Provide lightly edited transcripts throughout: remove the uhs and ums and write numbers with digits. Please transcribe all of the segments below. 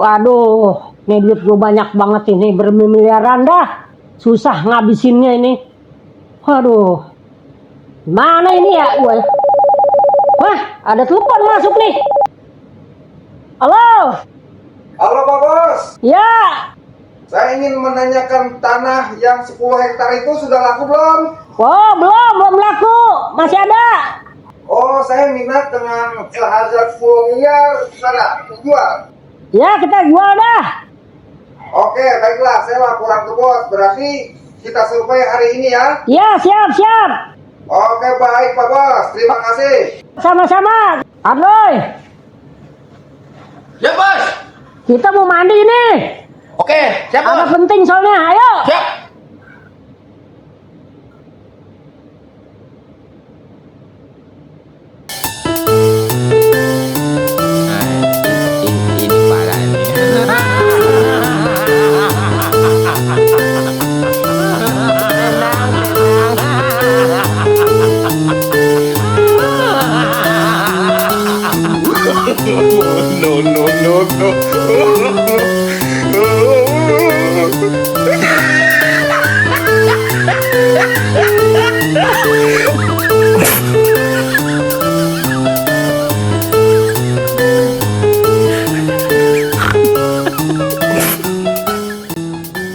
Waduh, nih duit gue banyak banget ini, bermiliaran dah. Susah ngabisinnya ini. Waduh, mana ini ya gue? Wah, ada telepon masuk nih. Halo? Halo Pak Bos. Ya. Saya ingin menanyakan tanah yang 10 hektar itu sudah laku belum? Oh, belum laku. Masih ada. Oh, saya minat dengan harga 10 miliar, saudara, jual. Ya, kita jual dah. Oke, baiklah, saya laporan ke bos. Berarti kita survei hari ini ya? Ya, siap. Oke, baik Pak Bos. Terima kasih. Sama-sama. Adoy, Siap, Bos. kita mau mandi nih. Oke, siap, Ada Bos. penting soalnya, ayo. Siap. Ini parah nih.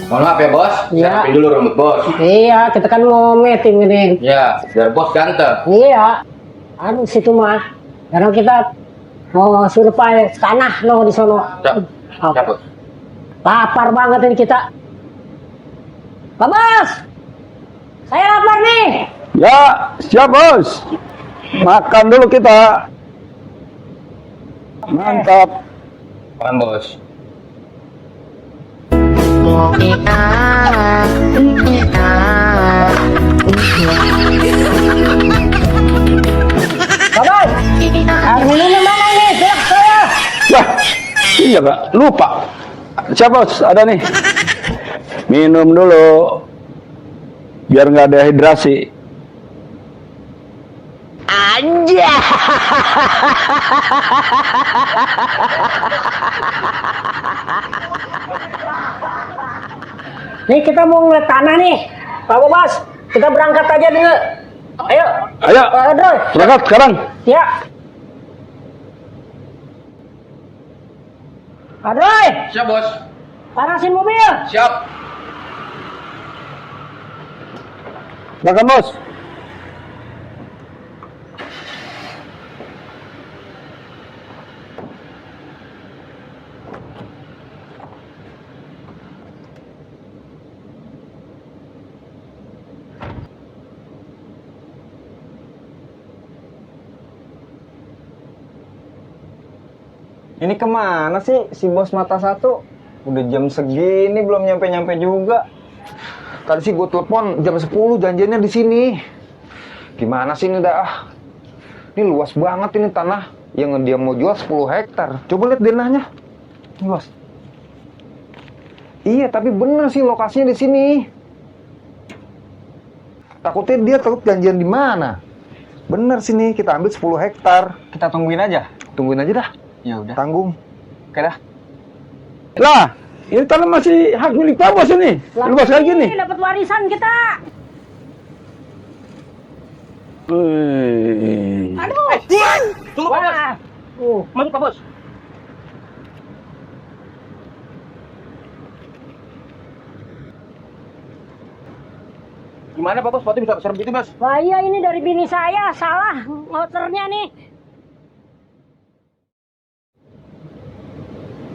Mohon maaf ya, Bos. Iya. Saya rapiin dulu rambut Bos. Iya, kita kan mau meeting ini. Ya, biar Bos ganteng. Iya. Anu situ mah. Karena kita mau survei tanah lo di sono. Siap. Oh, Siap, Bos. lapar banget ini kita. Pak Bos, saya lapar nih. Ya, siap bos. Makan dulu kita. Mantap. Makan, Bos. Pak Bos, air minumnya mana nih? Siap saya. Ya, iya kak. Lupa. Siap bos, ada nih. Minum dulu. Biar nggak dehidrasi. Aja. Nih kita mau ngeliat tanah nih. Pak Bos, kita berangkat aja dulu. Ayo. Ayo, Ayo, berangkat sekarang. ya. Adoy, Siap, Bos. panasin mobil. Siap. Makan bos. Ini kemana sih si bos mata satu? Udah jam segini belum nyampe-nyampe juga. Tadi sih gue telepon jam 10 janjiannya di sini. Gimana sih ini dah? Ini luas banget ini tanah yang dia mau jual 10 hektar. Coba lihat denahnya. Luas. Iya, tapi bener sih lokasinya di sini. Takutnya dia takut janjian di mana? Bener sini, kita ambil 10 hektar. Kita tungguin aja. Tungguin aja dah. Ya udah. Tanggung. Oke dah. Lah, ini tanah masih hak milik Pak Bos ini. Luas kayak gini. Dapat warisan kita. Wih. Aduh. Tunggu, Pak Bos. Wah. Masuk, Pak Bos. Gimana, Pak Bos? Sepatu bisa serem gitu, Mas? Wah iya ini dari bini saya, salah motornya nih.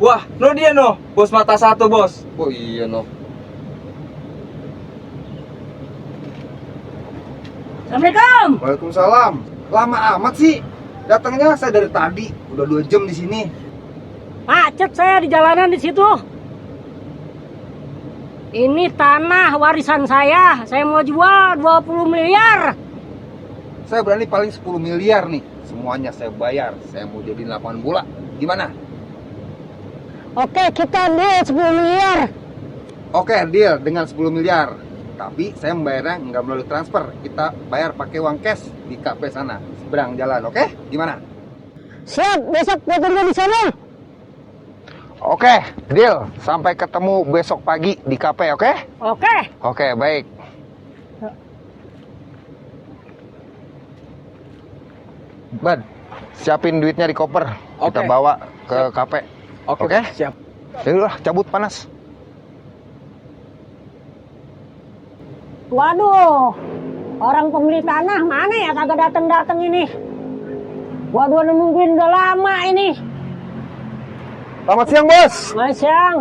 Wah, no dia no. Bos mata satu, Bos. Oh iya, no. Assalamualaikum. Waalaikumsalam. Lama amat sih. Datangnya saya dari tadi. Udah 2 jam di sini. Macet saya di jalanan di situ. Ini tanah warisan saya mau jual 20 miliar. Saya berani paling 10 miliar nih. Semuanya saya bayar. Saya mau jadi lapangan bola. Gimana? Oke, kita deal 10 miliar. Oke, deal dengan 10 miliar. Tapi saya membayarnya nggak melalui transfer. Kita bayar pakai uang cash di kafe sana. Seberang jalan, oke? Gimana? Siap, besok gue tunggu di sana. Oke, deal. Sampai ketemu besok pagi di kafe, oke? Oke. Oke, baik. Bad, siapin duitnya di koper. Kita Oke. bawa ke kafe. Oke? siap. Yaudah, cabut panas. Waduh, orang pembeli tanah mana ya kagak datang-datang ini? Waduh, udah nungguin udah lama ini. Selamat siang, Bos. Mas Yang.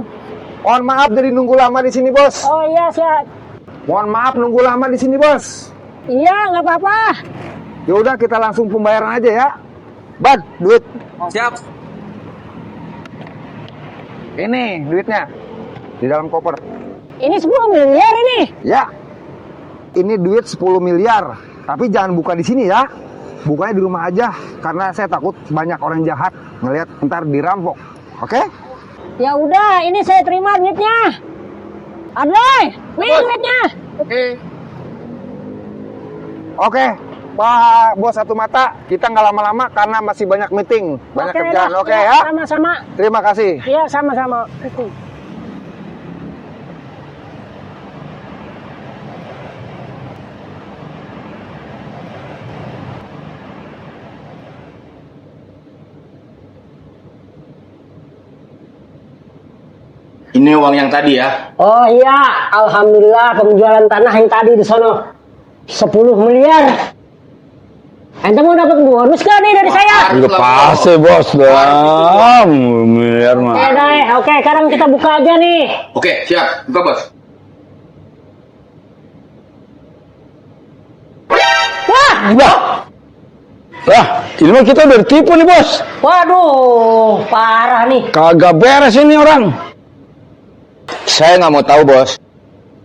Mohon maaf jadi nunggu lama di sini, Bos. Oh iya, siap. Mohon maaf nunggu lama di sini, Bos. Iya, nggak apa-apa. Yaudah, kita langsung pembayaran aja ya. Bad, duit. Siap. Ini duitnya di dalam koper. Ini 10 miliar ini. Ya. Ini duit 10 miliar. Tapi jangan buka di sini ya. Bukanya di rumah aja karena saya takut banyak orang jahat ngelihat ntar dirampok. Oke? Ya udah, ini saya terima duitnya. Adlai, nih duitnya. Oke. Pak Bos Satu Mata, kita nggak lama-lama karena masih banyak meeting, banyak kerjaan. dah. Oke ya? Sama-sama. Terima kasih. Iya, sama-sama. Itu. Ini uang yang tadi ya. Oh iya, alhamdulillah penjualan tanah yang tadi di sono 10 miliar. Ente mau dapat bonus gak nih dari saya? Udah pasti bos dah. Miliar mah. Oke, sekarang kita buka aja nih. Oke, siap. Buka, Bos. Lah, ini mah kita udah ditipu nih bos. Waduh, parah nih. Kagak beres ini orang. Saya nggak mau tahu, Bos.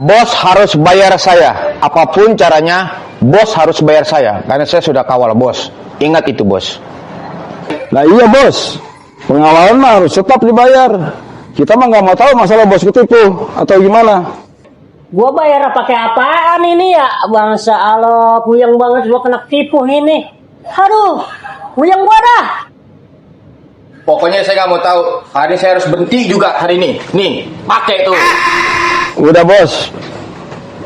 Bos harus bayar saya. Apapun caranya, Bos harus bayar saya. Karena saya sudah kawal Bos. Ingat itu, Bos. Nah iya bos. Pengawalan mah harus tetap dibayar. Kita mah nggak mau tahu masalah bos ketipu atau gimana. Gua bayar pakai apaan ini ya? Bangsa Allah, puyeng banget gua kena tipu ini. Aduh, puyeng gua dah. Pokoknya saya nggak mau tahu. Hari ini saya harus berhenti juga hari ini. Nih, pakai tuh. Udah bos.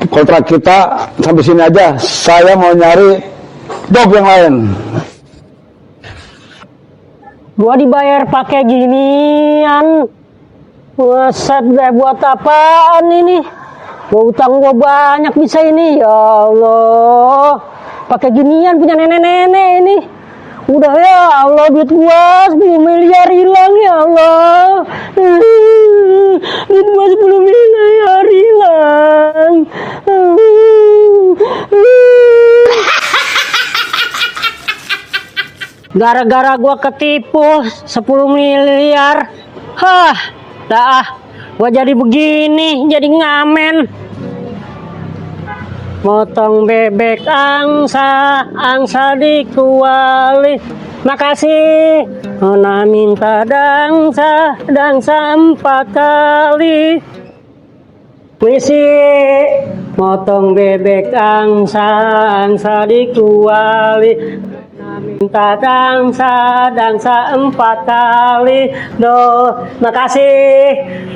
Kontrak kita sampai sini aja. Saya mau nyari job yang lain. Gua dibayar pakai ginian. Buset deh, buat apaan ini? Gua utang gua banyak bisa ini. Ya Allah. Pakai ginian punya nenek-nenek ini. Udah ya Allah, duit gua 10 miliar hilang ya Allah. Duit gua 10 miliar hilang. Gara-gara gua ketipu 10 miliar. Hah, dah gua jadi begini, jadi ngamen. Motong bebek angsa, angsa dikuali. Makasih, Nona minta dangsa, dangsa 4 kali. Misi, motong bebek angsa, angsa dikuali. Minta dangsa, dangsa 4 kali. Makasih.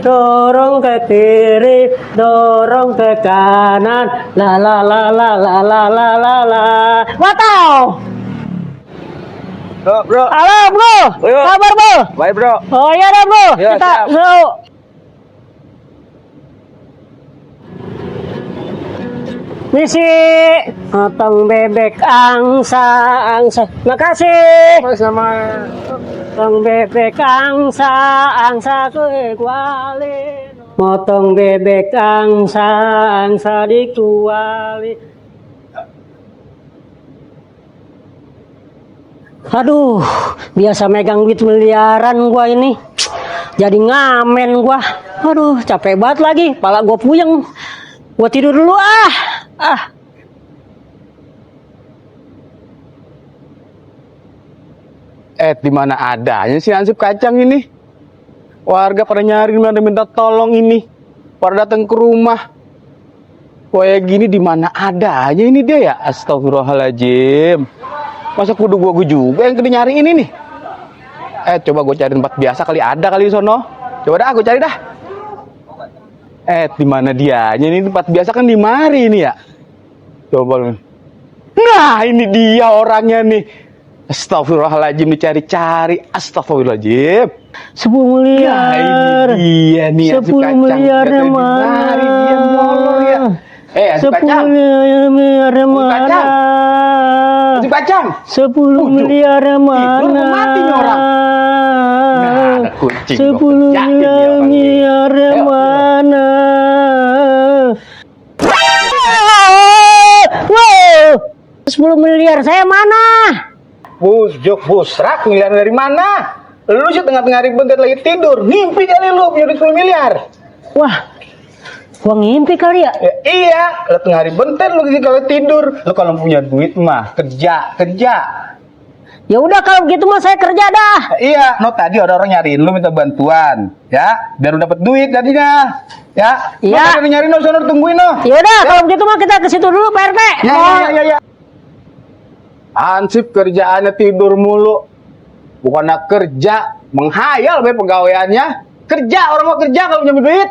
Dorong ke kiri, dorong ke kanan. La la la la la la la la la. Watau. Bro. Halo bro, Ayo. kabar bro? Baik, Bro. Oh iya dah bro, Iya, kita siap. seru. Misi, potong bebek angsa, angsa. Makasih. Sama. Potong bebek angsa, angsa kuali. Motong bebek angsa, angsa dikuali. Aduh, biasa megang duit miliaran gua ini. Jadi ngamen gua. Aduh, capek banget lagi, kepala gua puyeng. Gua tidur dulu ah. Di mana adanya sih ansip kacang ini? Warga pada nyari, minta tolong ini. Pada datang ke rumah. Kayak gini di mana adanya ini dia ya? Astagfirullahaladzim. Masa kudu gua juga yang kena nyari ini nih? Coba gue cari tempat biasa kali ada kali di sono. Coba dah aku cari dah. Di mana dia? Ini tempat biasa kan di mari ini ya. Coba lu. Nah, ini dia orangnya nih. Astagfirullahaladzim, dicari-cari. Astagfirullahaladzim. 10 miliar. Nah, ini dia nih. 10 miliarnya mana? Dia molor ya. Hansip 10 kacang. miliarnya mana? Hansip kacang. 10 miliarnya mana? Tidur mati nih orang. Nah, ada kucing. 10 miliarnya mana? Wow, 10 miliar saya mana? Bus, jok, bus, rak, miliar dari mana? Lu sih tengah-tengah hari bentar lagi tidur. Ngimpi kali lu punya duit 10 miliar. Wah, gua ngimpi kali ya? Iya, lu tengah hari bentar lu kalau tidur. Lu kalau punya duit mah kerja. Ya udah kalau gitu mah saya kerja dah. Iya, no tadi ada orang nyariin lu minta bantuan, ya, biar lu dapet duit tadinya. Ya, Iya. Lu nyariin no, sono tungguin no. Ya udah kalau gitu mah kita ke situ dulu Pak RT. Ya. Hansip kerjaannya tidur mulu. Bukannya kerja, menghayal be pegawaiannya. Kerja, orang mau kerja kalau punya duit.